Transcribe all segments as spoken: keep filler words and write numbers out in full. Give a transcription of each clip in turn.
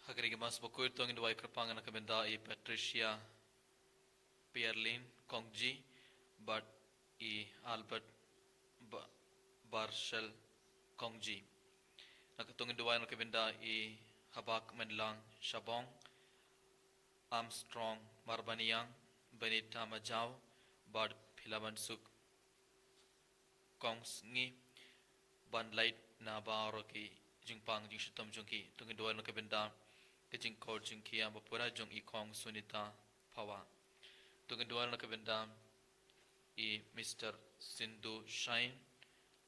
Ha kane ka Mass Bakhuid to ngin duwai kyrpang na ka bynda i Patricia Pierlin Kongji bad i Albert Ba- Barshel Kongji. Na ka to ngin duwai na ka bynda i Habak Menlang Shabong, Armstrong Marbaniang, Benita Majau bad Philaman Suk Kongsngi ban leit na baroh ki jingpang jingshitom jong ki. To ngin duwai na ka bynda ka jingkor jingkhia ba pura jong i Kong Sunita Phawa. To ngin duwai na ka bynda i Mister Sindhu Shine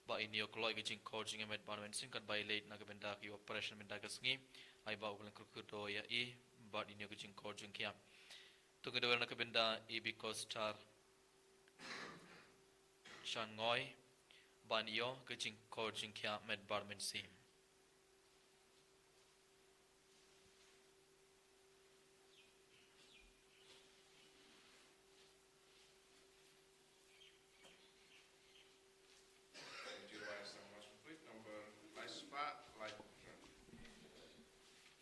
ba in ïoh kloi ka jingkor jingkhia met bar mynsiem katba i leit na ka bynda ki operation mynta ka sngi. Ai ba U Blei un kyrkhu ïa i bad in ïoh ka jingkor jingkhia. To ngin duwai na ka bynda i Bikos Thar Shan Ngoi ban ïoh ka jingkor jingkhia met bar mynsiem. Number, lai spah lai phra.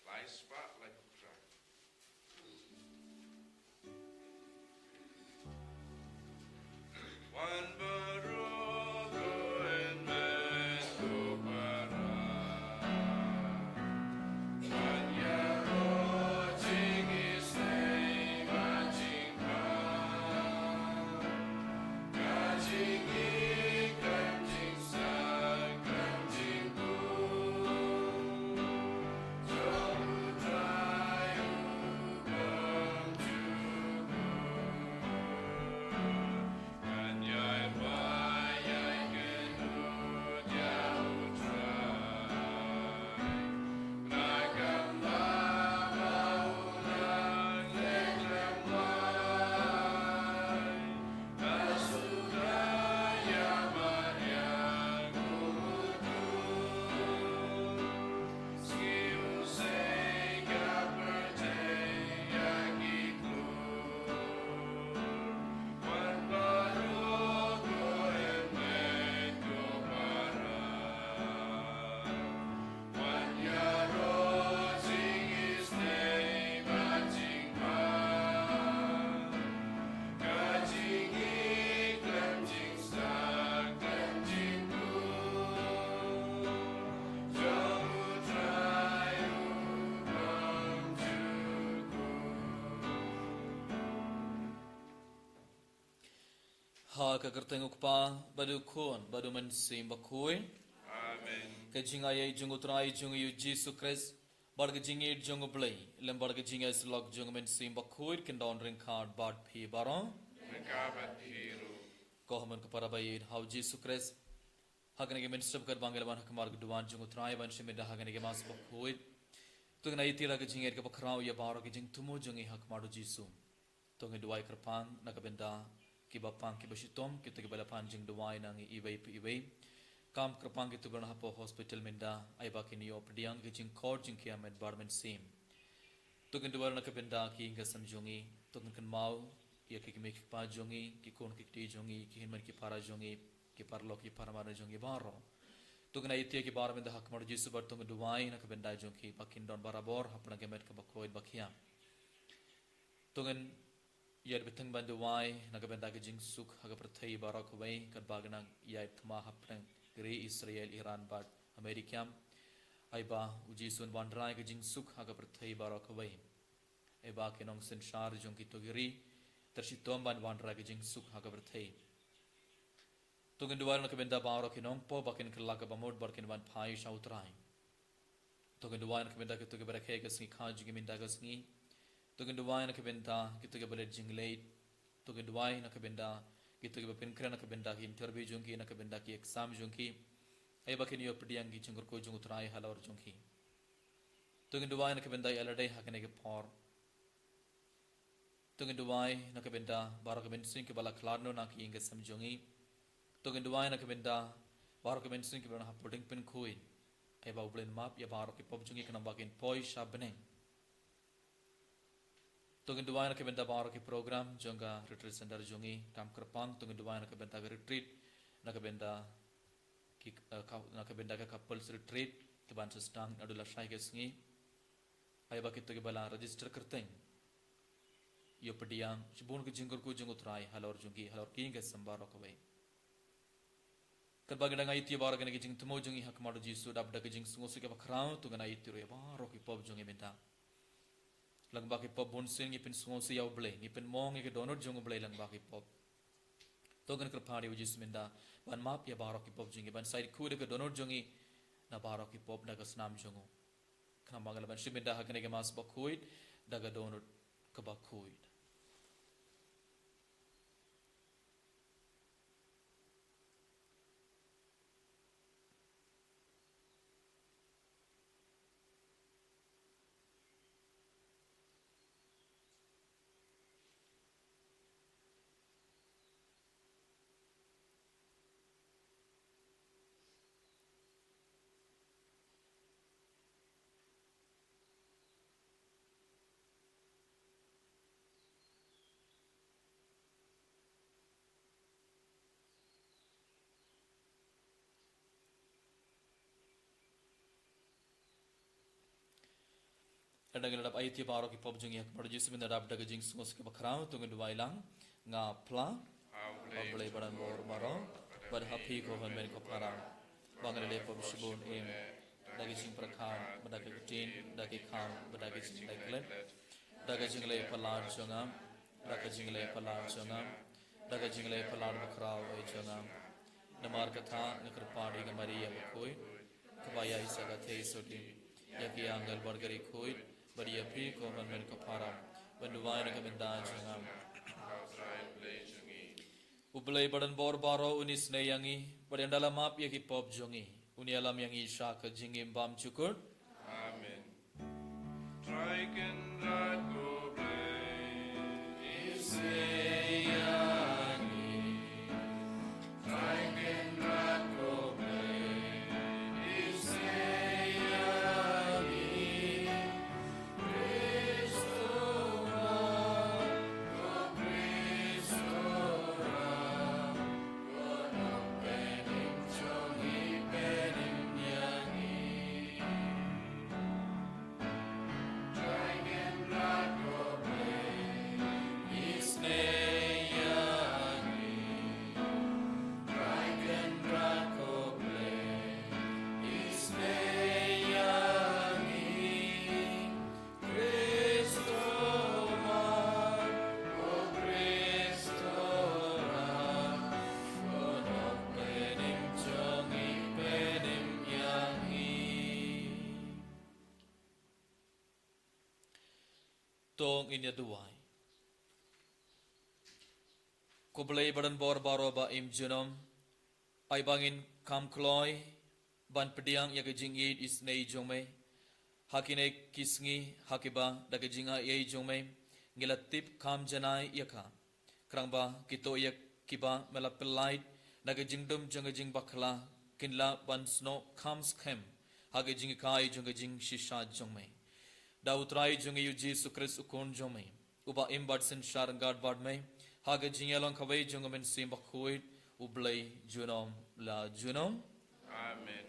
Lai spah lai phra. Wan baroh ko hynmen ko para. Wan ïaroh jingisynei bad jingpang. Ka jingïeit khlem jingstad khlem jingkut. Ha ka kyrteng u Kpa, bad u Khun, bad u Mynsiem Bakhuid. Amen. Ka jingaiei jong u Trai jong ngi u Jisu Khrist, bad ka jingïeit jong u Blei, lem bad ka jingïasyllok jong u Mynsiem Bakhuid, kin don ryngkat bad phi baroh. Ryngkat bad phi ruh. Ko hynmen ko para ba ïeit ha u Jisu Khrist. Ha kane ka mynsiem katba ngi la wan ha khmat ka duwan jong u Trai ban shim ïa ka ha kane ka Mass Bakhuid. To ngin ïa tyrwa ka jingïeit kaba khraw ïa baroh ka jingthmu jong ngi ha khmat u Jisu. To ngin duwai kyrpang na ka bynta kiba pang kiba shitom, kito kiba la pan jingduwai na ngi iwei pa iwei. Kam kyrpang kito ba don hapoh hospital mynta, ai ba kin ïoh pdiang ka jingkor jingkhia met bar mynsiem. To ngin duwai na ka bynta ki ïing ki sem jong ngi, to ngin kynmaw ïa ki kmie ki kpa jong ngi, ki khun ki kti jong ngi, ki hynmen ki para jong ngi, ki paralok ki parmar jong ngi baroh. To ngin ïa tyrwa ki baroh mynta ha khmat u Jisu bad to ngin duwai na ka bynta jong ki ba kin don barabor hapdeng ka met kaba khuid ba khia. To ngin ïa bteng ban duwai na ka bynta ka jingsuk ha ka pyrthei baroh kawei, katba ka nang ïaid thma hapdeng ka ri Israel, Iran bad Amerika. Ai ba u Jisu un wanrah ka jingsuk ha ka pyrthei baroh kawei. Ai ba ki nongsynshar jong kito ki ri, to shitom ban wanrah ka jingsuk ha ka pyrthei. To ngin duwai na ka bynta baroh ki nongpop ba kin kylla kaba mut bad kin wan phai sha u Trai. To ngin duwai na ka bynta kito kiba rakhe ka sngi kha jong ngi mynta ka sngi. To ngin duwai na ka bynta kito kiba leit jingleit. To ngin duwai na ka bynta kito kiba pynkhreh na ka bynta ki interview jong ki, na ka bynta ki exam jong ki. Ai ba kin ïoh pdiang ki jingkyrkhu jong u Trai halor jong ki. To ngin duwai na ka bynta ïa lade ha kane ka por. To ngin duwai na ka bynta baroh ki mynsiem kiba la khlad noh na ki ïing ki sem jong ngi. To ngin duwai na ka bynta baroh ki mynsiem kiba don hapoh dieng pynkhuid. Ai ba u Blei un map ïa baroh ki pop jong ngi khnang ba kin poi sha bneng. To ngin duwai na ka bynta baroh ki program jong ka retreat center jong ngi, kam kyrpang, to ngin duwai na ka bynta ka retreat, na ka bynta ki, eh, ka, na ka bynta ka couples retreat, kaban sa sdang naduh lashai ka sngi. Ai ba kito kiba la register kyrteng ïoh pdiang shibun ka jingkyrkhu jong U Trai halor jong ki, halor ki ngi ka sem baroh kawei. Katba ngi dang aiti ïa baroh kine ki jingthmu jong ngi ha khmat U Jisu, dap da ka jingsngewsih kaba khraw, to ngan aiti ruh ïa baroh ki pop jong ngi mynta. Lyngba ki pop bunsien ngi pynsngewsih ïa U Blei, ngi pynmong ïa ka dohnud jong U Blei lyngba ki pop. To ngan kyrpad ïa U Jisu mynta ban map ïa baroh ki pop jong ngi, ban sa ïaid khuid da ka dohnud jong ngi na baroh ki pop da ka snam jong U. Khnang ba ngi lah ban shim bynta ha kane ka Mass bakhuid da ka dohnud kaba khuid. Lada ngi la dep aiti ïa baroh ki pop jong ngi ha khmat U Jisu mynta, dap da ka jingsngewsih kaba khraw, to ngin duwai lang. Nga phla ha U Blei badonbor baroh, bad ha phi ko hynmen ko para, ba nga la leh pop shibun im, da ka jingpyrkhat bad da ka ktien, da ki kam bad da ka jinglaitluid, da ka jingleh palat jong nga, da ka jingleh palat jong nga, da ka jingleh palat bakhraw eh jong nga. Namar kata nga kyrpad ïa ka Maria bakhuid, kaba ïaishah ka theisotti, ïa ki angel bad ki riewkhuid, bad ïa phi ko hynmen ko para, ban duwai na ka bynta jong nga. U Blei badonbor baroh un isynei ïa ngi, bad ynda la map ïa ki pop jong ngi, un ïalam ïa ngi sha ka jingim bymjukut. Amen. Trai Kynrad ko Blei, isynei ïa ngi. Trai Kynrad ko Blei, isynei ïa ngi. Khrist, To ngin ïa duwai. Ko Blei badonbor baroh ba im junom, ai ba ngin kham kloi ban pdiang ïa ka jingïeit isynei jong me ha kine ki sngi, ha kiba da ka jingaiei jong me ngi la tip kham janai ïa ka. Khnang ba kito ïa kiba me la pyllait na ka jingdum jong ka jingbakla kin lah ban snoh kham skhem ha ka jinghikai jong ka jingshisha jong me. Da U Trai jong ngi U Jisu Khrist U Khun jong me, uba im bad synshar ryngkat bad me ha ka jingïalong kawei jong U Mynsiem Bakhuid, U Blei junom la junom. Amen.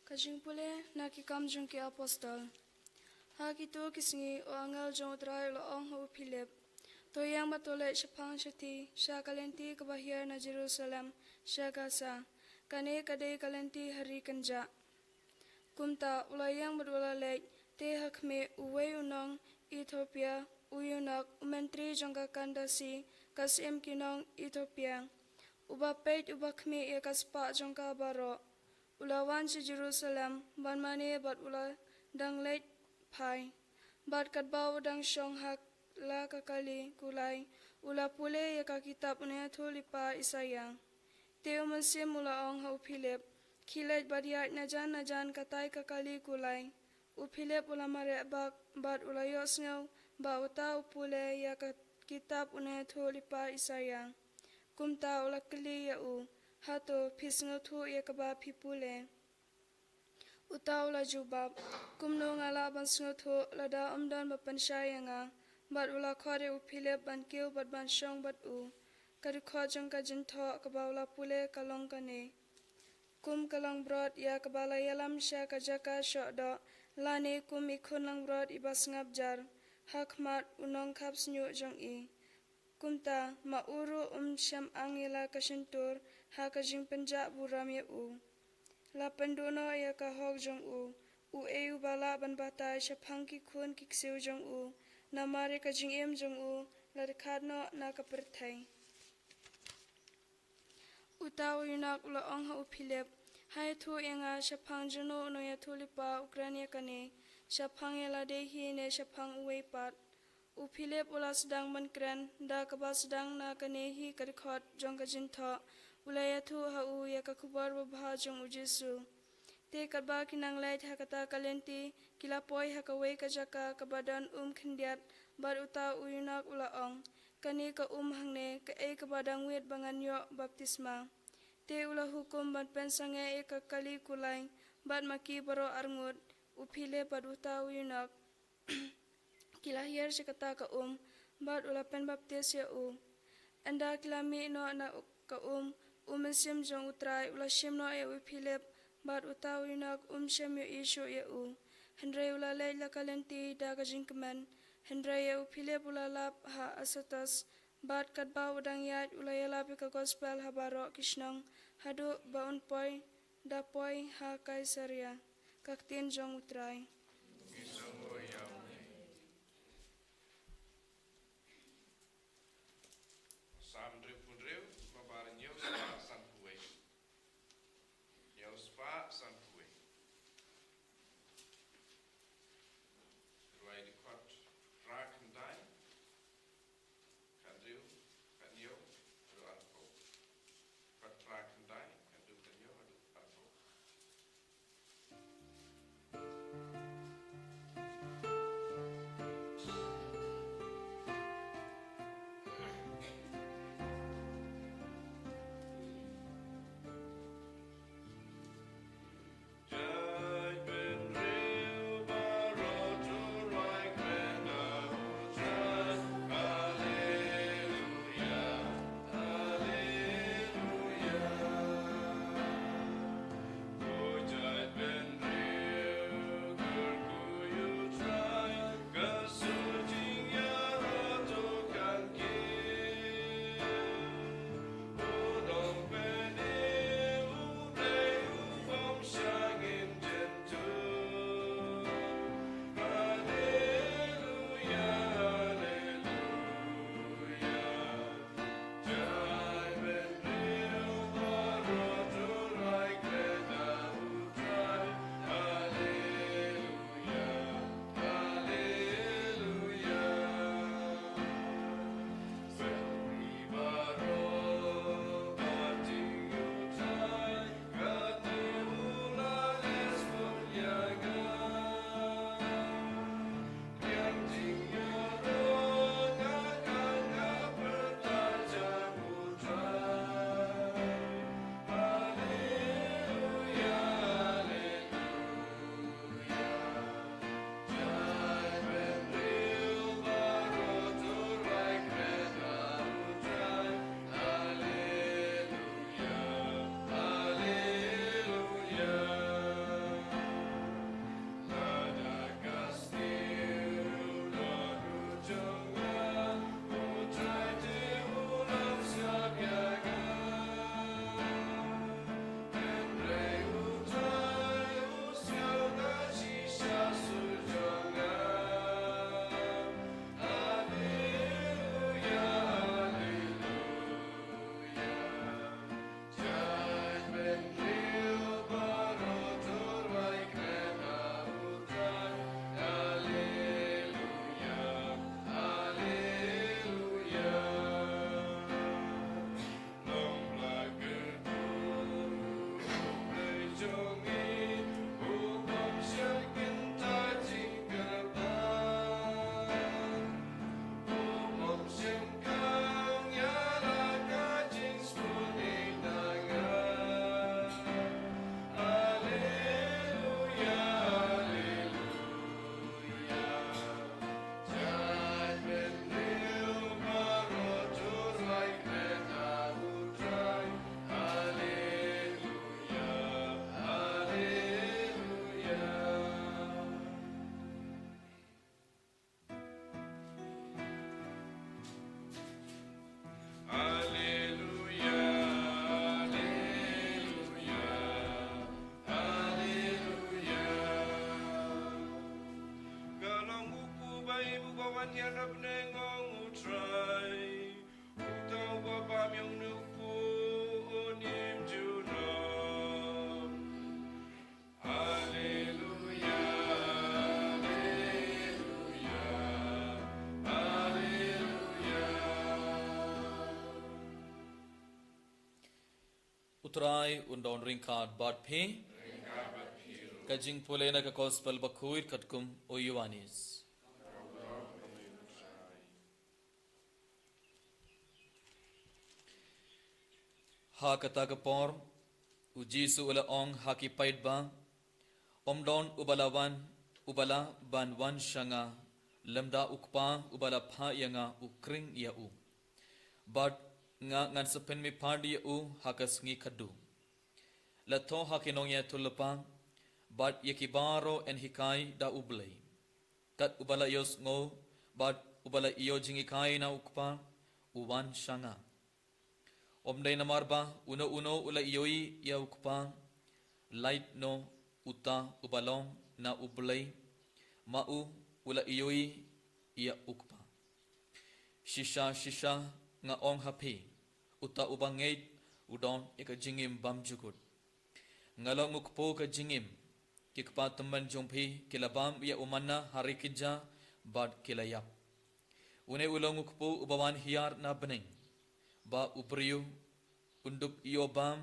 Ka jingpule na Ki Kam jong ki Apostol. Ha kito ki sngi u angel jong U Trai u la ong ha u Philip, to ïeng bad to leit shaphang shathie sha ka lynti kaba hiar na Jerusalem sha Gaza, kane ka dei ka lynti ha ri kynjah. Kumta u la ïeng bad u la leit, te ha khmih, uwei u nong Ethiopia, u eunuch, u myntri jong ka Kandasi, ka syiem ki nong Ethiopia, uba peit, uba khmih ïa ka spah jong ka baroh, u la wan sha Jerusalem ban mane bad u la dang leit phai. Bad katba u dang shong ha la ka kali kulai, u la pule ïa ka kitab u nongïathuhlypa Isaïah. Te u Mynsiem u la ong ha u Philip, khie leit bad ïaid na jan na jan katai ka kali kulai. U Philip u la mareh bak bad u la ïohsngew ba uta u pule ïa ka kitab u nongïathuhlypa Isaïah. Kumta u la kylli ïa u, hato phi sngewthuh ïa kaba phi pule? Uta u la jubab, kumno nga lah ban sngewthuh lada ym don ba pynshai ïa nga? Bad u la khot ïa u Philip ban kiew bad ban shong bad u. Ka dkhot jong ka jingthoh kaba u la pule ka long kane: Kum ka langbrot ïa kaba la ïalam sha ka jaka shoh doh, lane kum i khun langbrot iba sngap jar ha khmat u nongkhap shñiuh jong i. Kumta, ma u ruh um shym ang ïa la ka shyntur ha ka jingpynjah burom ïa u. La pynduh noh ïa ka hok jong u, uei uba lah ban batai shaphang ki khun ki ksiew jong u, namar ïa ka jingim jong u la dkhat noh na ka pyrthei. Uta u eunuch u la ong ha u Philip: Ha ïathuh ïa nga shaphang juno u nongïathuhlypa u kren ïa kane, shaphang ïa lade hi ne shaphang uwei pat? U Philip u la sdang ban kren da kaba sdang na kane hi ka dkhot jong ka jingthoh, u la ïathuh ha u ïa ka khubor babha jong u Jisu. Te katba ki nang leit ha kata ka lynti, ki la poi ha kawei ka jaka kaba don um khyndiat, bad uta u eunuch u la ong: Kane ka um hangne, kaei kaba dang wit ba ngan ïoh baptisma? Te u la hukum ban pynsangeh ïa ka kali kulai, bad ma ki baroh arngut, u Philip bad uta u eunuch, ki la hiar sha kata ka um, bad u la pynbaptis ïa u. Ynda ki la mih noh na ka um, u Mynsiem jong U Trai u la shim noh ïa u Philip, bad uta u eunuch um shym ïohi shuh ïa u. Hynrei u la leit la ka lynti da ka jingkmen. Hynrei ïa u Philip u la lap ha Azotus, bad katba u dang ïaid u la ïalap ïa ka gospel ha baroh ki shnong, haduh ba un poi, da poi ha Kaisaria. Ka ktien jong U Trai. Psalm hynriewphew hynriew, kaba ar hynñiew spah sanphew wei. Hynñiew spah sanphew wei. Rwai dkhot phra khyndai, khathynriew, khathynñiew, haduh arphew. Dkhot phra khyndai, khathynriew, khathynñiew, haduh arphew. Ïa na bneng ong U Trai, uta uba bam ïa une u kpu un im junom. Haleluya, haleluya, haleluya. U Trai un don ryngkat bad phi. Ka jingpule na ka Gospel bakhuid katkum u Ïoannis. Ha kata ka por, u Jisu u la ong ha ki paidbah, ym don uba la wan, uba lah ban wan sha nga, lymda u Kpa uba la phah ïa nga u khring ïa u. Bad nga ngan sa pynmihpat ïa u ha ka sngi khatduh. La thoh ha ki nongïathuhlypa, bad ïa ki baroh yn hikai da u Blei. Kat uba la ïohsngew, bad uba la ïoh jinghikai na u Kpa, u wan sha nga. Ym dei namar ba uno uno u la ïohi ïa u Kpa, lait noh uta uba long na u Blei, ma u u la ïohi ïa u Kpa. Shisha shisha nga ong ha phi, uta uba ngeit u don ïa ka jingim bymjukut. Nga long u kpu ka jingim. Ki kpa tymmen jong phi ki la bam ïa u manna ha ri kynja bad ki la ïap. Une u long u kpu uba wan hiar na bneng, ba u briew un dup ïoh bam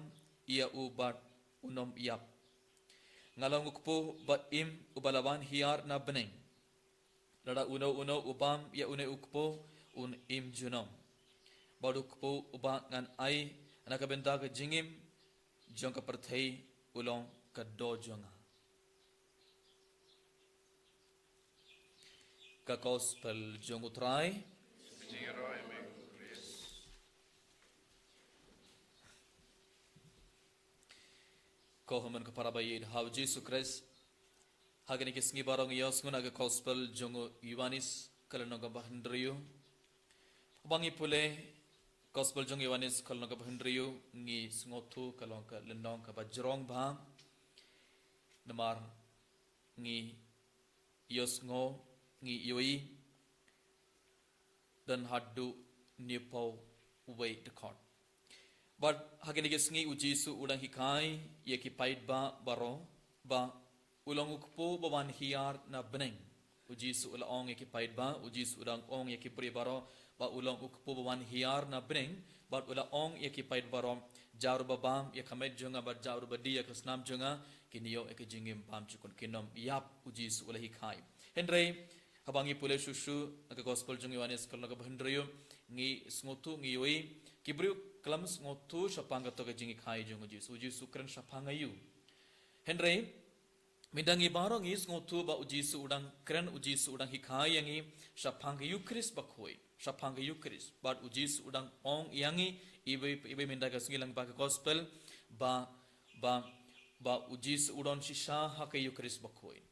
ïa u bad un ym ïap. Nga long u kpu ba im uba la wan hiar na bneng. Lada uno uno u bam ïa une u kpu un im junom. Bad u kpu uba ngan ai na ka bynta ka jingim jong ka pyrthei u long ka doh jong nga. Ka Gospel jong U Trai. Ko hynmen ko para ba ïeit ha u Jisu Khrist. Ha kine ki sngi baroh ngi ïohsngew na ka Gospel jong u Ïoannis ka lynnong kaba hynriew. Haba ngi pule Gospel jong u Ïoannis ka lynnong kaba hynriew ngi sngewthuh ka long ka lynnong kaba jrong bha. Namar ngi ïohsngew, ngi ïohi don haduh hynñiewphew wei dkhot. Bad ha kine ki sngi u Jisu u dang hikai ïa ki paidbah baroh ba u long u kpu ba wan hiar na bneng. U Jisu u la ong ïa ki paidbah, u Jisu u dang ong ïa ki briew baroh ba u long u kpu ba wan hiar na bneng, bad u la ong ïa ki paidbah baroh, ja ruh ba bam ïa ka met jong nga bad ja ruh ba die ïa ka snam jong nga, kin ïoh ïa ka jingim bymjukut, kin ym ïap, u Jisu u la hikai. Hynrei haba ngi pule shuh shuh na ka Gospel jong u Ïoannis ka lynnong kaba hynriew, ngi sngewthuh, ngi ïohi ki briew khlem sngewthuh shaphang kato ka jinghikai jong u Jisu. U Jisu u kren shaphang aïu? Hynrei mynta ngi baroh ngi sngewthuh ba u Jisu u dang kren, u Jisu u dang hikai ïa ngi shaphang ka Ïukharist bakhuid, shaphang ka Ïukharist. Bad u Jisu u dang ong ïa ngi iwei pa iwei mynta ka sngi lyngba ka Gospel ba, ba, ba u Jisu u don shisha ha ka Ïukharist bakhuid.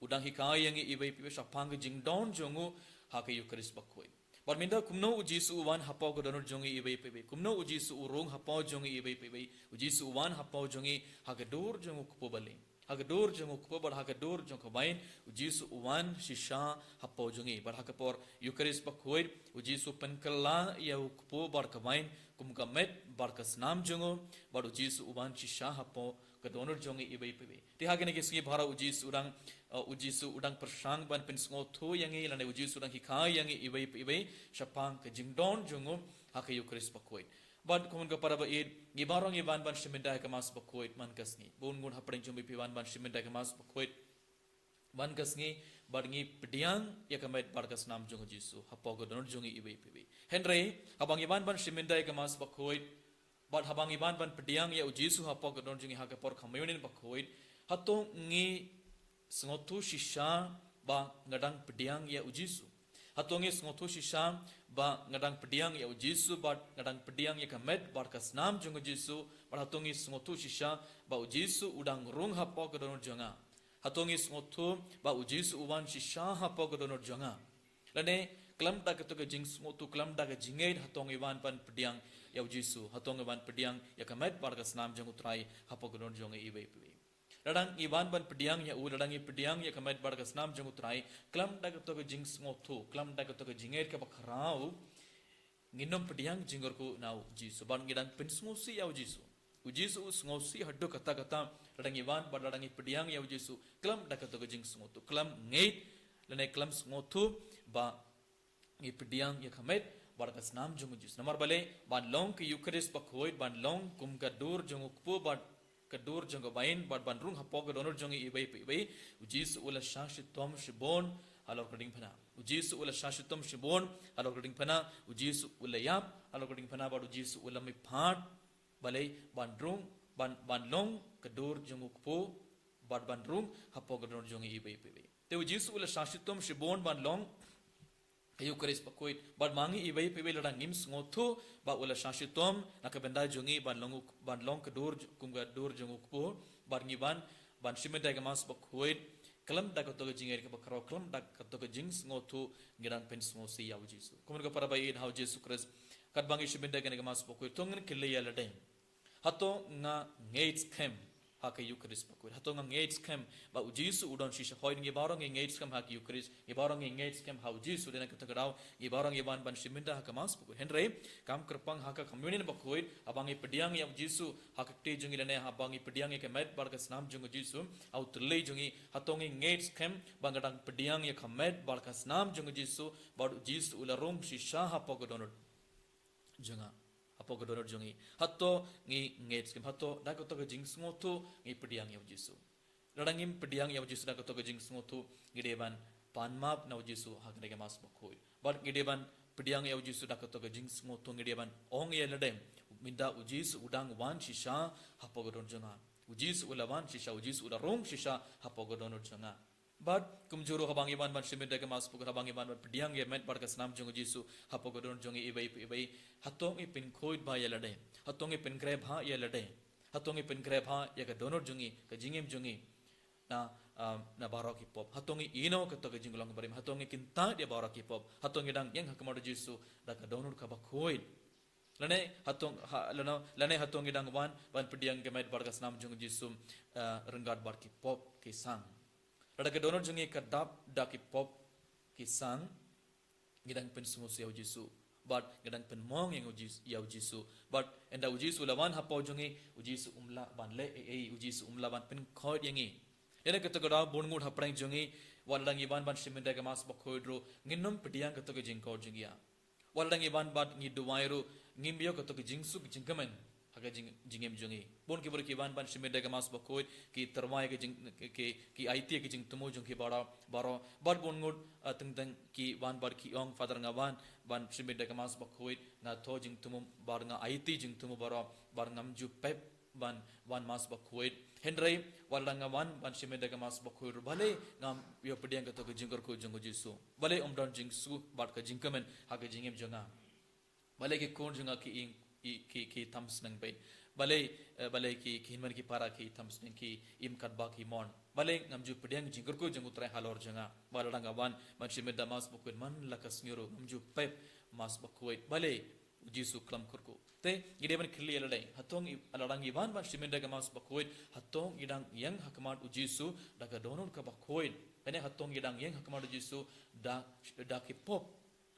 U dang hikai ïa ngi iwei pa iwei shaphang ka jingdon jong u ha ka Ïukharist bakhuid. Bad mynta kumno u Jisu u wan hapoh ka dohnud jong ngi iwei pa iwei? Kumno u Jisu u rung hapoh jong ngi iwei pa iwei? U Jisu u wan hapoh jong ngi ha ka dur jong u kpu balieh, ha ka dur jong u kpu bad ha ka dur jong ka wain. U Jisu u wan shisha hapoh jong ngi. Bad ha ka por Ïukharist bakhuid u Jisu u pynkylla ïa u kpu bad ka wain kum ka met bad ka snam jong u. Bad u Jisu u wan shisha hapoh ka dohnud jong ngi iwei pa iwei. Te ha kine ki sngi baroh u Jisu u dang, uh, u Jisu u dang pyrshang ban pynsngewthuh ïa ngi, lane u Jisu u dang hikai ïa ngi iwei pa iwei shaphang ka jingdon jong u ha ka Ïukharist bakhuid. Bad ko hynmen ko para ba ïeit, ngi baroh ngi wan ban shim bynta ha ka Mass bakhuid man ka sngi. Bun ngut hapdeng jong ngi phi wan ban shim bynta ha ka Mass bakhuid man ka sngi, bad ngi pdiang ïa ka met bad ka snam jong u Jisu hapoh ka dohnud jong ngi iwei pa iwei. Hynrei haba ngi wan ban shim bynta ha ka Mass bakhuid, bad haba ngi wan ban pdiang ïa u Jisu hapoh ka dohnud jong ngi ha ka por Communion bakhuid, hato ngi sngewthuh shisha ba nga dang pdiang ïa u Jisu? Hato ngi sngewthuh shisha ba nga dang pdiang ïa u Jisu bad nga dang pdiang ïa ka met bad ka snam jong u Jisu? Bad hato ngi sngewthuh shisha ba u Jisu u dang rung hapoh ka dohnud jong nga? Hato ngi sngewthuh ba u Jisu u wan shisha hapoh ka dohnud jong nga? Lane khlem da kato ka jingsngewthuh, khlem da ka jingngeit, hato ngi wan ban pdiang ïa u Jisu, hato ngi wan pdiang ïa ka met bad ka snam jong u Trai hapoh ka dohnud jong ngi iwei pa iwei? Lada ngi wan ban pdiang ïa u, lada ngi pdiang ïa ka met bad ka snam jong u Trai, khlem da kato ka jingsngewthuh, khlem da kato ka jingngeit kaba khraw, ngin ym pdiang jingkyrkhu na u Jisu. Bad ngi dang pynsngewsih ïa u Jisu. U Jisu u sngewsih haduh katta katta, lada ngi wan, bad lada ngi pdiang ïa u Jisu, khlem da kato ka jingsngewthuh, khlem ngeit, lane khlem sngewthuh, ba ngi pdiang ïa ka met bad ka snam jong u Jisu. Namar balei, ban long ka Eukharist bakhuid, ban long kum ka dur jong u kpu bad ka dur jong ka bain, bad ban rung hapoh ka dohnud jong ngi iwei pa iwei, u Jisu u la shah shitom shibun halor ka diengphna. U Jisu u la shah shitom shibun halor ka diengphna, u Jisu u la ïap halor ka diengphna, bad u Jisu u la mihpat, balei, ban rung, ban, ban long ka dur jong u kpu, bad ban rung hapoh ka dohnud jong ngi iwei pa iwei. Te u Jisu u la shah shitom shibun ban long ka Eukharist bakhuid. Bad ma ngi iwei pa iwei lada ngim sngewthuh ba u la shah shitom na ka bynta jong ngi ban long u, ban long ka dur j-, kum ka dur jong u kpu, bad ngi wan ban shim bynta ïa ka Mass bakhuid, khlem da kato ka jingngeit kaba khraw, khlem da kato ka jingsngewthuh, ngi dang pynsngewsih ïa u Jisu. Kumno ka para ba ïeit ha u Jisu Khrist, katba ngi shim bynta ïa kane ka Mass bakhuid, to ngin kylli ïa lade, hato nga ngeit skhem ha ka Eukharist bakhuid? Hato nga ngeit skhem ba u Jisu u don shisha? Hooid, ngi baroh ngi ngeit skhem ha ka Eukharist, ngi baroh ngi ngeit skhem ha u Jisu, lane kato ka daw ngi baroh ngi wan ban shim bynta ha ka Mass bakhuid. Hynrei kam kyrpang ha ka Communion bakhuid, haba ngi pdiang ïa u Jisu ha ka kti jong ngi, lane haba ngi pdiang ïa ka met bad ka snam jong u Jisu ha u tylli jong ngi, hato ngi ngeit skhem ba nga dang pdiang ïa ka met bad ka snam jong u Jisu, bad u Jisu u la rung shisha hapoh ka dohnud jong nga, hapoh ka dohnud jong ngi? Hato ngi ngeit skhem? Hato da kato ka jingsngewthuh ngi pdiang ïa u Jisu? Lada ngim pdiang ïa u Jisu da kato ka jingsngewthuh, ngi dei ban pan map na u Jisu ha kane ka Mass bakhuid. Bad ngi dei ban pdiang ïa u Jisu da kato ka jingsngewthuh, ngi dei ban ong ïa lade, mynta u Jisu u dang wan shisha hapoh ka dohnud jong nga. U Jisu u la wan shisha, u Jisu u la rung shisha hapoh ka dohnud jong nga. Bad kumjuh ruh haba ngi wan ban shim bynta ïa ka Mass bakhuid, haba ngi wan ban pdiang ïa ka met bad ka snam jong u Jisu hapoh ka dohnud jong ngi iwei pa iwei, hato ngi pynkhuid bha ïa lade? Hato ngi pynkhreh bha ïa lade? Hato ngi pynkhreh bha ïa ka dohnud jong ngi, ka jingim jong ngi na, um, na baroh ki pop? Hato ngi ïehnoh kato ka jinglong barim? Hato ngi kyntait ïa baroh ki pop? Hato ngi dang ïeng ha khmat u Jisu da ka dohnud kaba khuid? Lane hato, ha, lane, lane hato ngi dang wan ban pdiang ïa ka met bad ka snam jong u Jisu, uh, ryngkat bad ki pop ki sang? Lada ka dohnud jong ngi ka dap da ki pop ki sang, ngi dang pynsngewsih ïa u Jisu, bad ngi dang pynmong ïa u Jis-, ïa u Jisu. Bad ynda u Jisu u la wan hapoh jong ngi, u Jisu um lah ban leh ei ei, u Jisu um lah ban pynkhuid ïa ngi. Lane kato ka daw bun ngut hapdeng jong ngi, wat lada ngi wan ban shim bynta ïa ka Mass bakhuid ruh, ngin ym pdiang kato ka jingkhuid jong ngi ïa. Wat lada ngi wan bad ngi duwai ruh, ngim ïoh kato ka jingsuk jingkmen ha ka jing-, jingim jong ngi. Bun ki briew ki wan ban shim bynta ïa ka Mass bakhuid, ki tyrwa ïa ka jing, ki, ki, ki aiti ïa ka jingthmu jong ki baroh, baroh. Bad bun ngut, ah, teng teng ki wan bad ki ong, Father, nga wan ban shim bynta ïa ka Mass bakhuid, nga thoh jingthmu bad nga aiti jingthmu baroh, bad ngam ju pep ban wan Mass bakhuid. Hynrei wat lada nga wan ban shim bynta ïa ka Mass bakhuid ruh, balei ngam ïoh pdiang kato ka jingkyrkhu jong u Jisu? Balei um don jingsuk bad ka jingkmen ha ka jingim jong nga? Balei ki khun jong nga ki ï, ï, ki, ki tam sneng beit? Balei, eh, balei ki, ki hynmen ki para ki tam sneng, ki im katba ki mon? Balei ngam ju pdiang jingkyrkhu jong u Trai halor jong nga? Wat lada nga wan ban shim bynta Mass bakhuid man la ka sngi ruh, ngam ju pep Mass bakhuid. Balei u Jisu khlem kyrkhu? Te ngi dei ban kylli ïa lade, hato ngi, lada ngi wan ban shim bynta ïa ka Mass bakhuid, hato ngi dang ïeng ha khmat u Jisu da ka dohnud kaba khuid? Lane hato ngi dang ïeng ha khmat u Jisu da, da ki pop?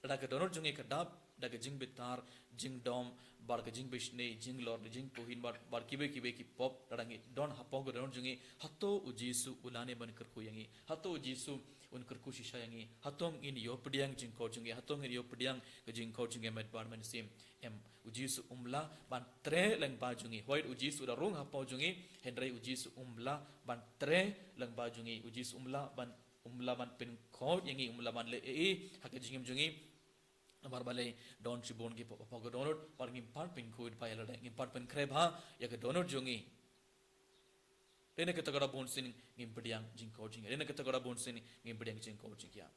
Lada ka dohnud jong ngi ka dap da ka jingbitar, jingdom, bad ka jingbishni, jinglor, jingtuhin, bad, bad kiwei kiwei ki pop, lada ngi don hapoh ka dohnud jong ngi, hato u Jisu u lah ne ban kyrkhu ïa ngi? Hato u Jisu un kyrkhu shisha ïa ngi? Hato ngin ïoh pdiang jingkhuid jong ngi? Hato ngin ïoh pdiang ka jingkhuid jong ngi met bad mynsiem? Em, u Jisu um lah ban treh lyngba jong ngi. Hooid, u Jisu u la rung hapoh jong ngi, hynrei u Jisu um lah ban treh lyngba jong ngi. U Jisu um lah ban, um lah ban pynkhuid ïa ngi, um lah ban leh ei ei ha ka jingim jong ngi. Namar balei, don shibun ki pop hapoh ka dohnud, bad ngim pat pynkhuid bha ïa lade, ngim pat pynkhreh bha ïa ka dohnud jong ngi. Lane kata ka daw bunsien ngim pdiang jingkhuid jong ngi ïa. Lane kata ka daw bunsien ngim pdiang jingkhuid jong ngi ïa.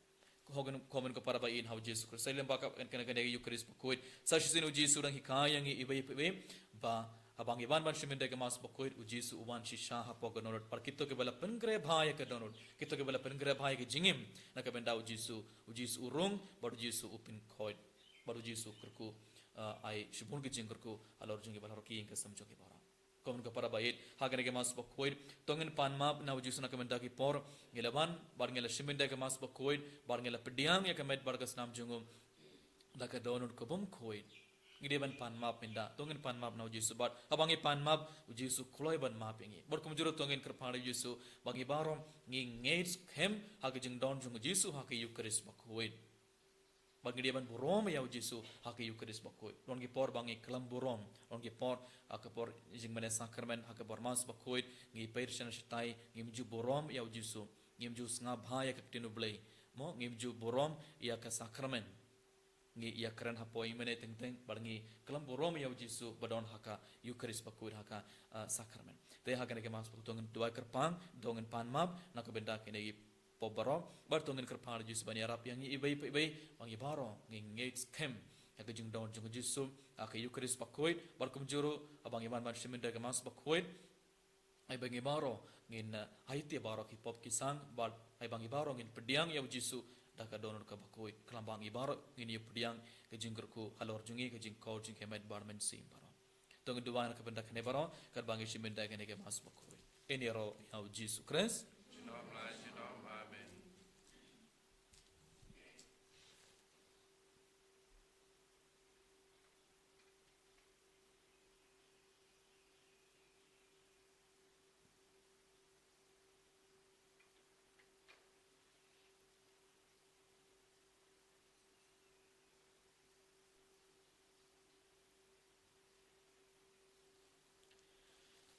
Ko hynmen, ko hynmen ko para ba ïeit ha u Jisu Khrist. Sa lem ba ka, kane, kane ka Eukharist bakhuid. Sa shisien u Jisu u dang hikai ïa ngi iwei pa iwei ba haba ngi wan ban shim bynta ïa ka Mass bakhuid, u Jisu u wan shisha hapoh ka dohnud. Bad kito kiba la pynkhreh bha ïa ka dohnud, kito kiba la pynkhreh bha ïa ka jingim na ka bynta u Jisu, u Jisu u rung, bad u Jisu u pynkhuid, bad u Jisu u kyrkhu, ah, ai shibun ki jingkyrkhu halor jong ki, bad halor ki ïing ki sem jong ki baroh. Kumno ka para ba ïeit, ha kane ka Mass bakhuid, to ngin pan map na u Jisu na ka bynta ki por ngi la wan, bad ngi la shim bynta ka Mass bakhuid, bad ngi la pdiang ïa ka met bad ka snam jong u da ka dohnud ka bymkhuid. Ngi dei ban pan map mynta, to ngin pan map na u Jisu bad haba ngi pan map, u Jisu u kloi ban map ïa ngi. Bad kumjuh ruh to ngin kyrpad ïa u Jisu ba ngi baroh ngi ngeit skhem ha ka jingdon jong u Jisu ha ka Eukharist bakhuid. Ba ngi dei ban burom ïa u Jisu ha ka Eukharist bakhuid. Don ki por ba ngi khlem burom, don ki por, ha ka por jingmane sakramen, ha ka por Mass bakhuid, ngi peit shane shatai, ngim ju burom ïa u Jisu, ngim ju sngap bha ïa ka ktien U Blei. Mo, ngim ju burom ïa ka sakramen. Ngi ïakren hapoh ïingmane teng teng, bad ngi khlem burom ïa u Jisu ba don ha ka Eukharist bakhuid, ha ka, ah, sakramen. Te ha kane ka Mass bakhuid to ngin duwai kyrpang, to ngin pan map na ka bynta kine ki pop baroh, bad to ngin kyrpad ïa u Jisu ban ïarap ïa ngi iwei pa iwei, ba ngi baroh ngi ngeit skhem ïa ka jingdon jong u Jisu ha ka Eukharist bakhuid, bad kumjuh ruh haba ngi wan ban shim bynta ka Mass bakhuid, ai ba ngi baroh ngin, eh, aiti baroh ki pop ki sang, bad ai ba ngi baroh ngin pdiang ïa u Jisu da ka dohnud ka bakhuid. Khlem ba ngi baroh ngin ïa pdiang ka jingkyrkhu halor jong ngi, ka jingkor jong ka met bad mynsiem baroh. To ngin duwai na ka bynta kane baroh, katba ngi shim bynta kane ka Mass bakhuid. Ïaroh ïa u Jisu Khrist. Junom la junom, amen.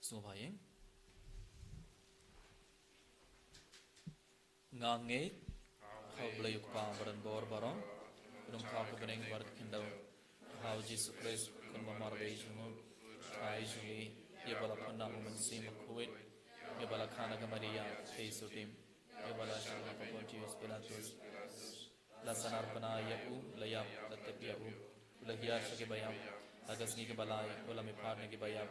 Sngewbha ïing. Nga ngeit ha U Blei U Kpa badonbor baroh, u nongthaw ka bneng bad ka khyndew, ha U Jisu Khrist u khun ba marwei jong u, u Trai jong ngi, ïa ba la pynah u Mynsiem Bakhuid, ïa ba la kha na ka Maria theisotti, ïa ba la shong ha ka Pontius Pilatus, la sahnarphna ïa u, la ïap, la tep ïa u, u la hiar sha ki baïap, ha ka sngi kaba lai u la mihpat na ki baïap,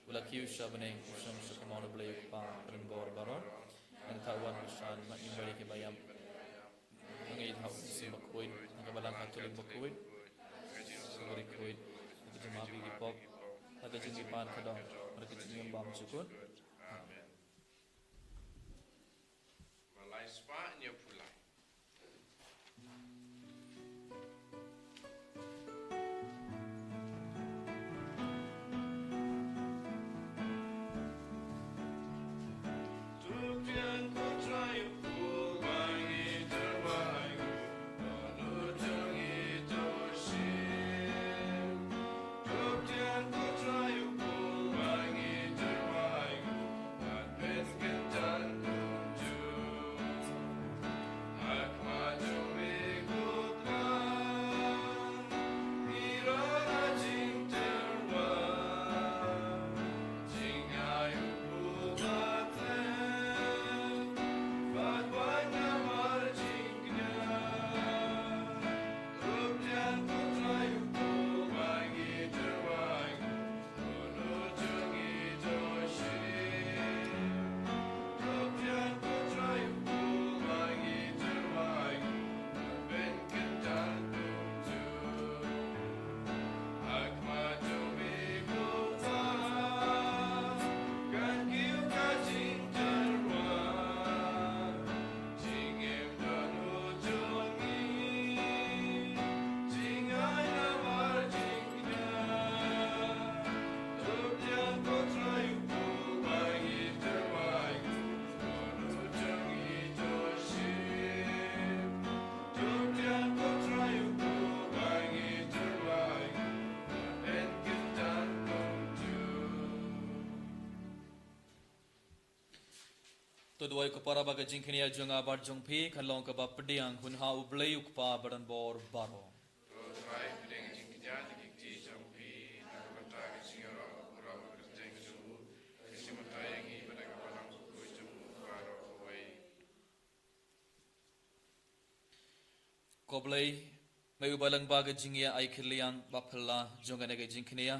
u la kiew sha bneng, u shong sha kamon U Blei U Kpa badonbor baroh. Nangta u wan ban shad na ka bynta ki baïap. Nga ngeit ha u Mynsiem Bakhuid, ha ka Balang Katholik bakhuid, ha ka jingïasuk bakhuid, ha ka jingmap ïa ki pop, ha ka jingkyrpad ka dong, ha ka jingim bymjukut. Amen. Malai spah nia pulai. To duwai ko para ba ka jingkñia jong nga bad jong phi kan long kaba pdiang hun ha U Blei U Kpa badonbor baroh. To duwai pdiang jingkñia jong ki kti jong phi na ka bynta ka jingïaroh ka burom ka kyrteng jong u, ka jingmyntoi ïa ngi bad na ka balang bakhuid jong u baroh kawei. Ko Blei, me uba lyngba ka jingïa ai kylliang ba phylla jong kane ka jingkñia,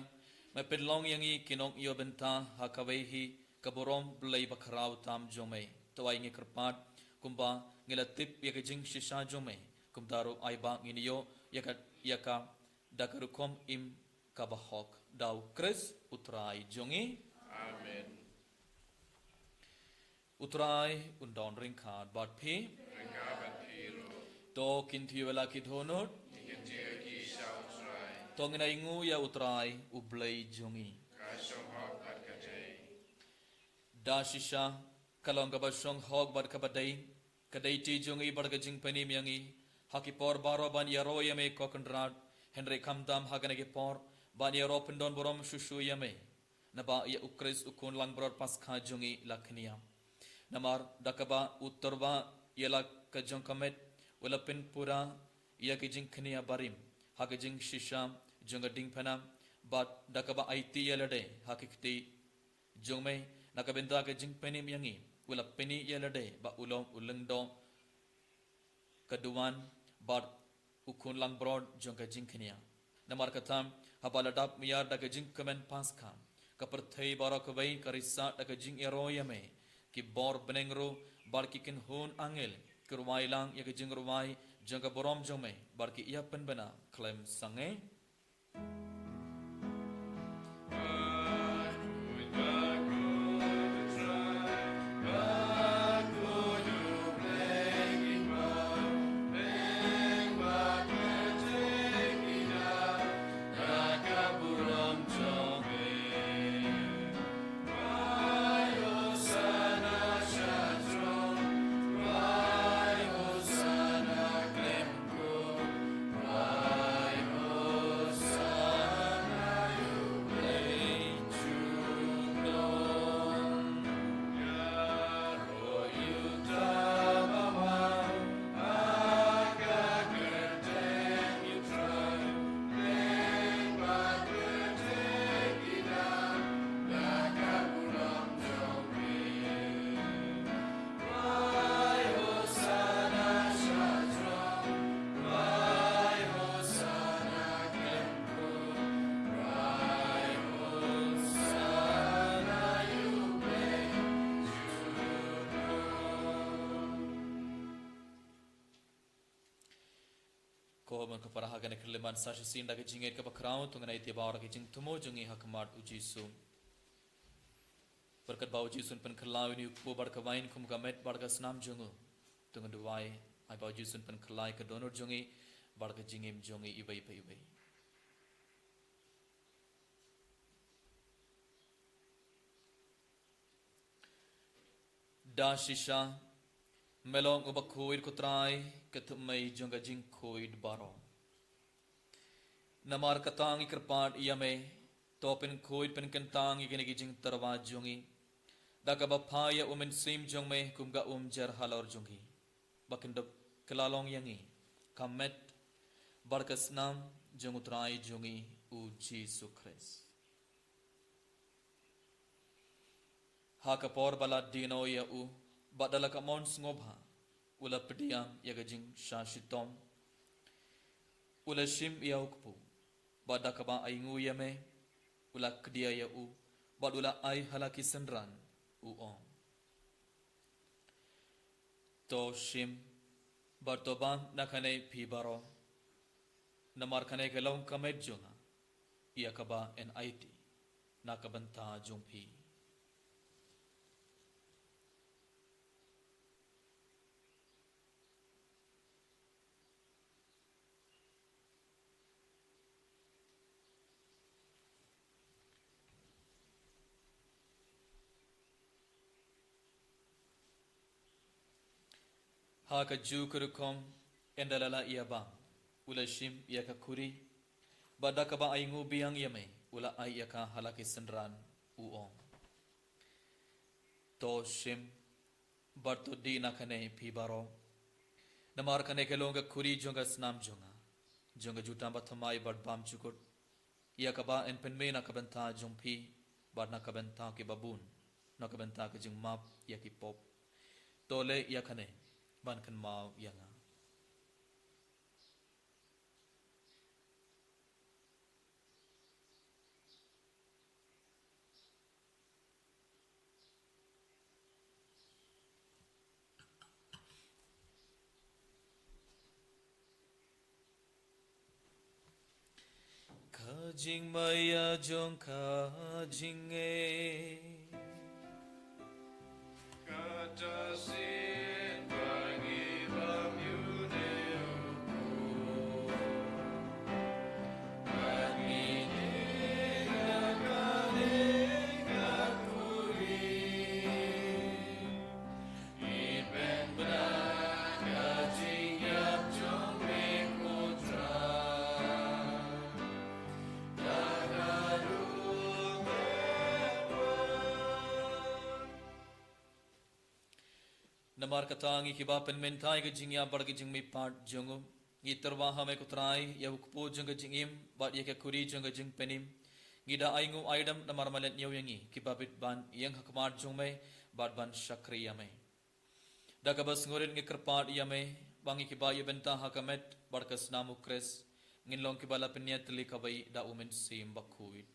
me pynlong ïa ngi ki nongïoh bynta ha kawei hi ka burom Blei bakhraw tam jong me. To ai ngi kyrpad kumba ngi la tip ïa ka jingshisha jong me, kumta ruh ai ba ngin ïoh ïa ka, ïa ka da ka rukom im kaba hok. Da U Khrist U Trai jong ngi. Amen. U Trai un don ryngkat bad phi. Ryngkat bad phi ruh. To kin thiew ïa la ki dohnud. Kin thiew ïa ki sha u Trai. To ngin ainguh ïa u Trai u Blei jong ngi. Ka shong hok bad ka dei. Da shisha, ka long kaba shong hok bad kaba dei, ka dei ti jong ngi bad ka jingpynim ïa ngi, ha ki por baroh ban ïaroh ïa me ko Kynrad, hynrei khamtam ha kane ki por, ban ïaroh pyndon burom shuh shuh ïa me. Naba ïa u Khrist u khun langbrot Paskha jong ngi la khñiang. Namar da kaba u tyrwa ïa la ka jong ka met, u la pynpura ïa ki jingkhñiang barim, ha ka jingshisha jong ka diengphna, bad da kaba aiti ïa lade, ha ki kti jong me, na ka bynta ka jingpynim ïa ngi, u la pyni ïa lade, ba u long u lyngdoh ka duwan, bad u khun langbrot jong ka jingkhñiang. Namar kata, haba la dap mïar da ka jingkmen Paskha, ka pyrthei baroh kawei ka risa da ka jingïaroh ïa me, ki bor bneng ruh, bad ki kynhun angel, ki rwai lang ïa ka jingrwai jong ka burom jong me, bad ki ïa pynbna khlem sangeh. Ko ban ka para ha kane ka khyllipmat sa shisien da ka jingngeit kaba khraw, to ngin ïa ïathuh bad ka jingthmu jong ngi ha khmat u Jisu. Bad katba u Jisu un pynkylla ïa une u kpu bad ka wain kum ka met bad ka snam jong u, to ngin duwai, ai ba u Jisu un pynkylla ïa ka dohnud jong ngi bad ka jingim jong ngi iwei pa iwei. Da shisha, me long uba khuid ko Trai, ka thymmei jong ka jingkhuid baroh. Namar kata ngi kyrpad ïa me, to pynkhuid pynkyntang ïa kine ki jingtyrwa jong ngi, da kaba phah ïa u Mynsiem jong me kum ka umjer halor jong ngi, ba kin da kylla long ïa ngi ka met bad ka snam jong u Trai jong ngi u Jisu Khrist. Ha ka por ba la die noh ïa u, bad da la ka mon sngewbha, u la pdiang ïa ka jingshah shitom, u la shim ïa u kpu, bad da kaba ainguh ïa me, u la kdiah ïa u, bad u la ai ha la ki synran, u ong: To shim, bad to bam na kane phi baroh. Namar kane ka long ka met jong nga, ïa kaba yn aiti na ka bynta jong phi. Ha kajuh ka rukom, ynda la lah ïa bam, u la shim ïa ka khuri, bad da kaba ainguh biang ïa me, u la ai ïa ka ha la ki synran, u ong: To shim, bad to dih na kane phi baroh. Namar kane ka long ka khuri jong ka snam jong nga, jong ka jutang bathymmai bad bymjukut, ïa kaba yn pynmih na ka bynta jong phi, bad na ka bynta ki babun, na ka bynta ka jingmap ïa ki pop. To leh ïa kane ban kynmaw ïa nga. Ka jingmaïa jong ka jingngeit. Namar kata ngi kiba pynmynta ïa ka jingïap bad ka jingmihpat jong u, ngi tyrwa ha me ko Trai, ïa u kpu jong ka jingim, bad ïa ka kuri jong ka jingpynim. Ngi da ai nguh ai dem namar me la ñiew ïa ngi, kiba bit ban ïeng ha khmat jong me, bad ban shakri ïa me. Da kaba sngewrit ngi kyrpad ïa me, ba ngi kiba ïa bynta ha ka met, bad ka snam u Khrist, ngin long kiba la pynïatylli kawei da u Mynsiem Bakhuid.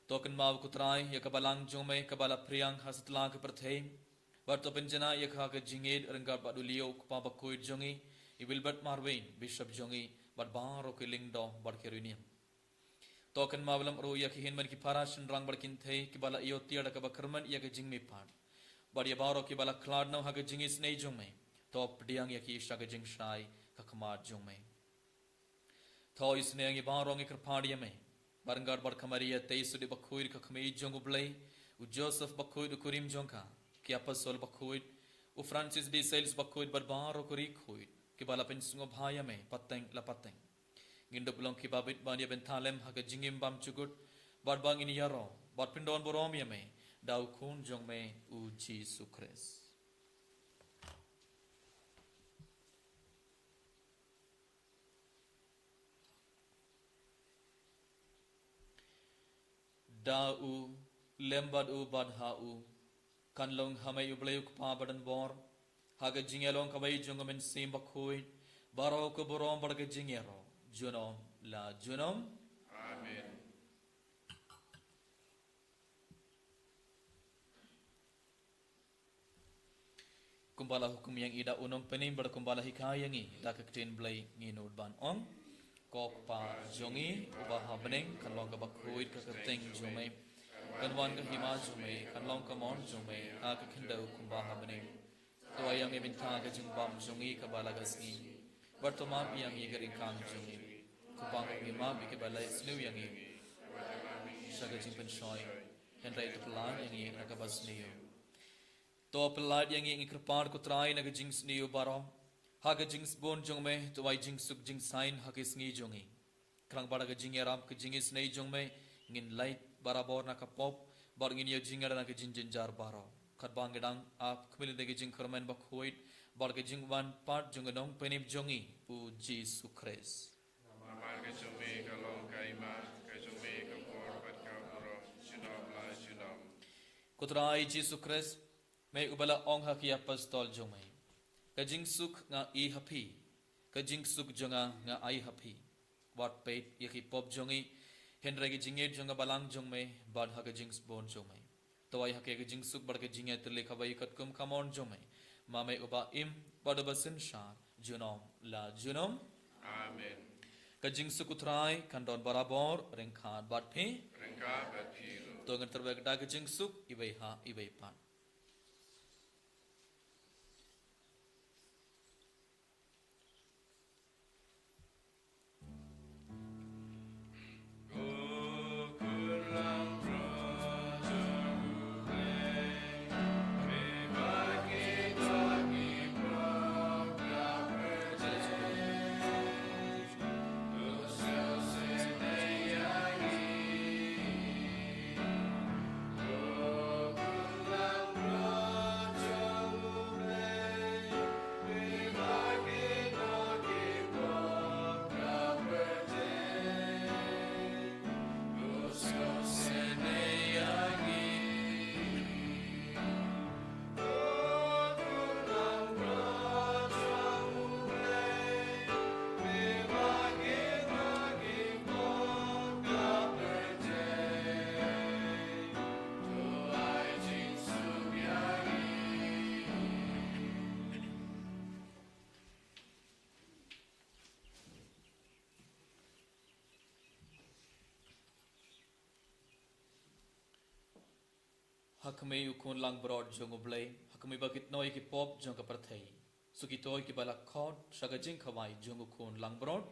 To kynmaw ko Trai, ïa ka balang jong me, kaba la phriang ha satlak ka pyrthei. Bad to pynjanai ïa ka ha ka jingïeit, ryngkat bad u Leo u kpa bakhuid jong ngi, i Wilbert Marwein, Bishop jong ngi, bad baroh ki lyngdoh, bad ki riewniam. To kynmaw lem ruh ïa ki hynmen ki para shynrang bad kynthei, kiba la ïoh tiar da kaba kyrmen ïa ka jingmihpat. Bad ïa baroh kiba la khlad noh ha ka jingisynei jong me. To pdiang ïa ki sha ka jingshai, ha khmat jong me. To isynei ïa ngi baroh ngi kyrpad ïa me. Bad ryngkat bad ka Maria Theisotti bakhuid ka kmie jong u Blei, u Joseph bakhuid u kurim jong ka, ki apostol bakhuid, u Francis de Sales bakhuid bad baroh ki riewkhuid, kiba la pynsngewbha ïa me, pateng la pateng. Ngin dup long kiba bit ban ïa bynta lem ha ka jingim bymjukut, bad ba ngin ïaroh, bad pyndonburom ïa me, da u Khun jong me, u Jisu Khrist. Da u, lem bad u, bad ha u, kan long ha me u Blei u Kpa badonbor, ha ka jingïalong kawei jong u Mynsiem Bakhuid, baroh ka burom bad ka jingïaroh, junom la junom. Amen. Kumba la hukum ïa ngi da u nongpynim bad kumba la hikai ïa ngi da ka ktien Blei ngin nud ban ong. Ko Kpa jong ngi uba ha bneng, kan long kaba khuid ka kyrteng jong me. Kan wan ka hima jong me, kan long ka mon jong me, ha ka khyndew kumba ha bneng. To ai ïa ngi mynta ka jingbam jong ngi kaba la ka sngi. Bad to map ïa ngi ka ryngkang jong ngi, kumba ngi map ïa kiba leh sniew ïa ngi. Sha ka jingpynshoi, hynrei to pyllait ïa ngi na kaba sniew. To pyllait ïa ngi, ngi kyrpad ko Trai, na ka jingsniew baroh. Ha ka jingsbun jong me, to ai jingsuk jingsain ha ka sngi jong ngi. Khnang ba da ka jingïarap ka jingisynei jong me, ngin lait barabor na ka pop, bad ngin ïoh jingïada na ka jingjynjar baroh. Katba ngi dang ap khmih lynti ka jingkyrmen bakhuid, bad ka jingwan pat jong u Nongpynim jong ngi, u Jisu Khrist. Namar ka jong me ka long ka hima, ka jong me ka bor bad ka burom, junom la junom. Ko Trai Jisu Khrist, me uba la ong ha ki apostol jong me, ka jingsuk nga ai ha phi, ka jingsuk jong nga nga ai ha phi. Wat peit ïa ki pop jong ngi, hynrei ka jingïeit jong ka balang jong me, bad ha ka jingsbun jong me. To ai ha ki ka jingsuk bad ka jingïatylli kaba ïa katkum ka mon jong me. Ma me uba im, bad uba synshar, junom la junom. Amen. Ka jingsuk u Trai, kan don barabor, ryngkat bad phi. Ryngkat bad phi ruh. To ngin tyrwa da ka jingsuk, iwei ha, iwei pat. Ha khmih u Khun langbrot jong U Blei, ha Kumba ki tnoi ki pop jong ka pyrthei, sa kito kiba la khot sha ka jingkhawai jong u Khun langbrot.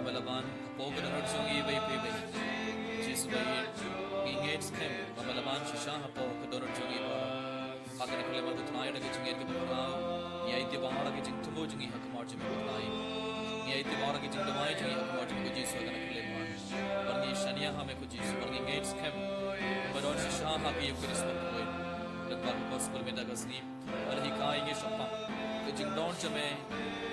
ba la wan hapoh ka dohnud jong ngi iwei pa iwei. Jisu ba ïeit, ngi ngeit skhem ba la wan shisha hapoh ka dohnud jong ngi baroh. Ha kane ka khyllipmat ko Trai, da ka jingngeit kaba khraw, ngi aiti baroh ki jingthmu jong ngi ha khmat jong me ko Trai. Ngi aiti baroh ki jingduwai jong ngi ha khmat jong me ko Jisu ha kane ka khyllipmat. Bad ngi shaniah ha me ko Jisu, bad ngi ngeit skhem ba don shisha ha ka Eukharist bakhuid. Lyngba ka gospel mynta ka sngi, ba la hikai ïa ngi shaphang ka jingdon jong me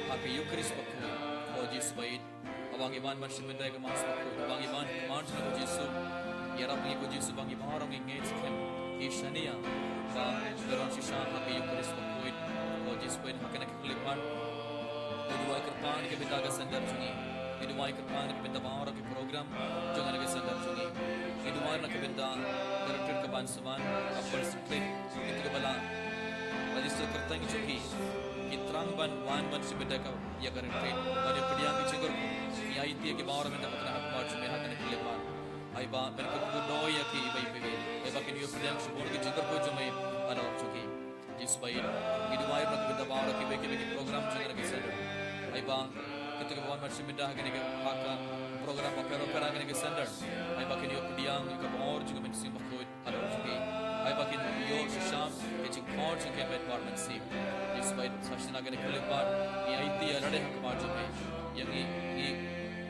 ha ka Eukharist bakhuid. Ko Jisu ba ïeit, haba ngi wan ban shim bynta ïa ka Mass bakhuid, haba ngi wan ha khmat jong me ko Jisu, ïarap ïa ngi ko Jisu ba ngi baroh ngi ngeit skhem, ngi shaniah ba me don shisha ha ka Eukharist bakhuid. Ko Jisu ba ïeit, ha kane ka khyllipmat ngi duwai kyrpang na ka bynta ka sender jong ngi. Ngi duwai kyrpang na ka bynta baroh ki program jong kane ka sender jong ngi. Ngi duwai na ka bynta ka retreat kaban sa wan, ka First Retreat, kito kiba la register kyrteng jong ki, ki thrang ban wan ban shim bynta ïa ka retreat. Ban ïa pdiang ki jingkyrkhu, ngi aiti ïa ki baroh mynta ko Trai ha khmat jong me ha kane ka khyllipmat. Ai ba men kyrkhu doi ïa ki iwei pa iwei. Ai ba kin ïa pdiang shibun ki jingkyrkhu jong me halor jong ki. Jisu ba ïeit, ngi duwai ruh na ka bynta baroh kiwei kiwei ki program jong kane ka sender. Ai ba kito kiba wan ban shim bynta ha kane ka, ha ka program bapher bapher ha kane ka sender, ai ba kin ïoh pdiang ïa ka bor jong ka mynsiem bakhuid halor jong ki. Ai ba kin ïoh shisha ïa ka jingkhot jong ka met bad mynsiem. Jisu ba ïeit, sa shisien ha kane ka khyllipmat ngi aiti ïa lade ha khmat jong me, ïa ngi, ngi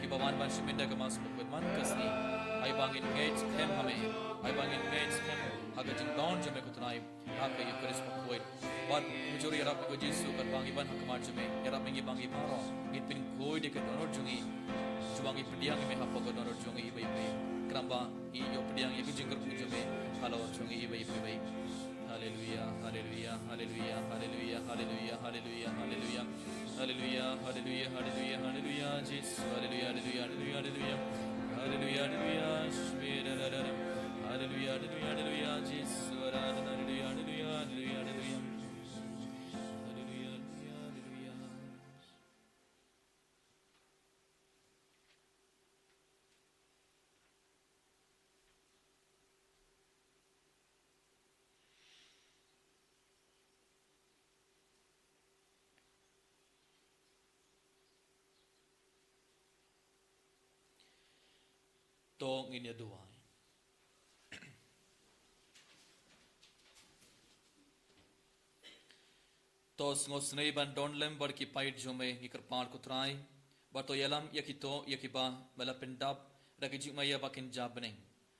kiba wan ban shim bynta ïa ka Mass bakhuid man ka sngi. Ai ba ngin ngeit skhem ha me. Ai ba ngin ngeit skhem ha ka jingdon jong me ko Trai ha ka Eukharist bakhuid. Bad mynjur ïarap ïa ngi ko Jisu katba ngi wan ha khmat jong me, ïarap ïa ngi ba ngi baroh ngin pynkhuid ïa ka dohnud jong ngi, shuwa ngi pdiang ïa me hapoh ka dohnud jong ngi iwei pa iwei. Khnang ba ngi ïoh pdiang ïa ka jingkyrkhu jong me halor jong ngi iwei pa iwei. Haleluya, haleluya, haleluya, haleluya, haleluya, haleluya, haleluya. Haleluya, haleluya, haleluya, haleluya, Jisu. Haleluya, haleluya, haleluya, haleluya. Haleluya, haleluya, shmira, da, da, da. Haleluya, haleluya, haleluya, Jisu. Aradhana, haleluya, haleluya, haleluya, haleluya. Haleluya, haleluya, haleluya. To ngin ïa duwai. To sngewsynei ban don lem bad ki paid jong me, ngi kyrpad ko Trai ba to ïalam ïa kito ïa kiba me la pyndap da ka jingma ïa ba kin jia bneng,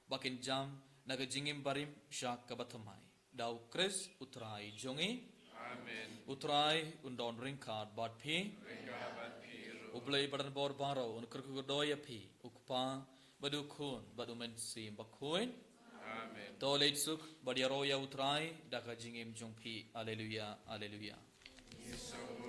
ba kin jam na ka jingim barim sha kaba thymmai. Da U Khrist U Trai jong ngi. Amen. U Trai un don ryngkat bad phi. Ryngkat bad phi ruh. U Blei ba donbor baroh un kyrkhu kyrdoh ïa phi, U Kpa bad U Khun bad U Mynsiem Bakhuid. Amen. To leit suk bad ïaroh ïa U Trai da ka jingim jong phi. Haleluya, haleluya. Ngi sngew